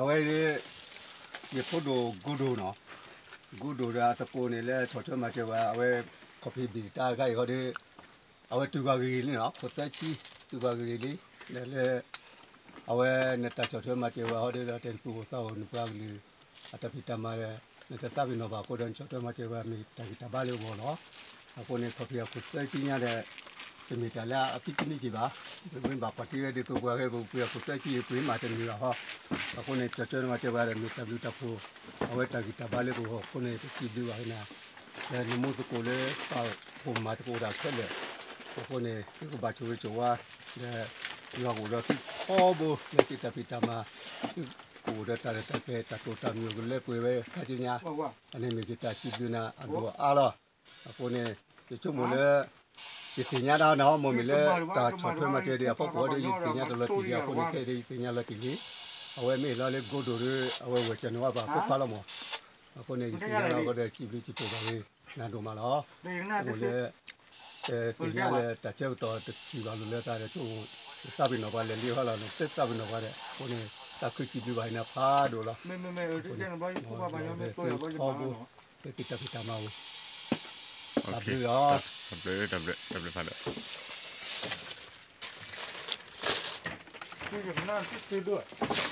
အဝဲ ယဖိဒိၣ် ကိၢ်ဒိၣ်နီၤ, ကိၢ်ဒိၣ်ဒီးအသကိးန့ၣ် လၢဆီၣ်ထွဲမၤစၢၤဝဲ အဝဲ ခီၣ်ဖံးဘံၣ်စတါတခါအံၤဟီဒီး အဝဲတုၤပှၤဂ့ၤဂ့ၤလံနီၤ, ခိၣ်သၢဆံ တုၤပှၤဂ့ၤဂ့ၤလံ, ဒီးလၢ အဝဲနတၢ်ဆီၣ်ထွဲမၤစၢၤဝဲဟီဒီး ဒီးတဲနသူၣ်အိၣ်သးအိၣ် နပှၤကလုာ် အတၢ်ဖံးတၢ်မၤဒီး နတသးပ့ၤနီၣ်ဘၣ်အဃိဒီး နဆီၣ်ထွဲမၤစၢၤဝဲမ့ၢ်တၢ်ဂံၢ်တၢ်ဘါလၢအဂီၢ်လီၤ. အဃိန့ၣ် ခီၣ်ဖံးအခိၣ်သၢဆံညါဒီး တမ့ၢ်တၢ်လၢအဖံးတမံၤက့ၤဘၣ်, မ့ၢ်ဘၣ်ပှၤတ့ဝဲဒ်သိးပှၤဂ့ၢ်ပူၤ ပှ့ၤအခိၣ်သၢဆံ ပှ့ၤမးတန့ၢ်ဘၣ်ဟီ, အဃိန့ၣ် ဆီၣ်ထွဲမၤစၢၤဝဲဒီးမ့ၢ်တၢ်ဘျုးတၢ်ဖှိၣ် အဝဲတၢ်ဂံၢ်တၢ်ဘါလၢပဂီၢ်အဃိန့ၣ် ပစံးဘျုးဘၣ်ဝဲနၤ လၢနမိၢ်သကိးလၢ ပာ်ဖှိၣ်မၤသကိးတၢ်ခဲလၢာ်, အဃိန့ၣ် သုကဘၣ်ဆိၣ်ဂ့ၤဆိၣ်ဝါ ဒီး ယွၤကအိၣ်ဒီးသုထီဘိ လၢသုတၢ်ဖံးတၢ်မၤ သုကအိၣ်ဒီးတၢ်ရဲၣ်တၢ်ကျဲၤ တၢ်တိာ်တၢ်မုၢ်ကလၢပှဲၤဝဲခါဆူညါ, အန့ၣ်မ့ၢ်ယတၢ်စံးဘျုးနၤအဒိၣ်အါလီၤ. အဃိန့ၣ် ယဆိကမိၣ်လၢ ယသ့ၣ်ညါတၢ်နီၤ မ့မ့ၢ်လၢတၢ်ဆီၣ်ထွဲမၤစၢၤဒံးအဖီခိၣ်ဒီး ယသ့ၣ်ညါတလီၤတံၢ်လံအဃိန့ၣ် ခဲအံၤဒီးယသ့ၣ်ညါလီၤတံၢ်လံ, အဝဲမ့ၢ်လီၤလၢကိၢ်ဒိၣ်ဒီး အဝဲဝဲၢ်ကၠီၣ်န့ၢ်ဝါဘၣ်ဖိခွါလီၤမး, အဃိန့ၣ် ယသ့ၣ်ညါလီၤအဃိဒီး စံးဘျုးစံးဖှိၣ်ဘၣ်ဝဲ နၤဒိၣ်မးလီၤ. အိၣ်လၢ သ့ၣ်ညါလၢတၢ်ဆၢကတီၢ်တထံၣ်ဘၣ်လိာ်လၢသးဒီး ဆိကမိၣ် သးပ့ၤနီၣ်ပှၤလဲၤလံဟီလီၤန့ၣ် သးပ့ၤနီၣ်ပှၤဒီး အဃိန့ၣ် သးခုစံးဘျုးဘၣ်နၤဖးဒိၣ်လီၤ. သုထီဘိ လၢသုတၢ်ဖံးတၢ်မၤအပူၤ တၢ်ဘျုးလီၤ. တၢ်ဘျုး တၢ်ဘျုး တၢ်ဘျုးဖးဒိၣ်.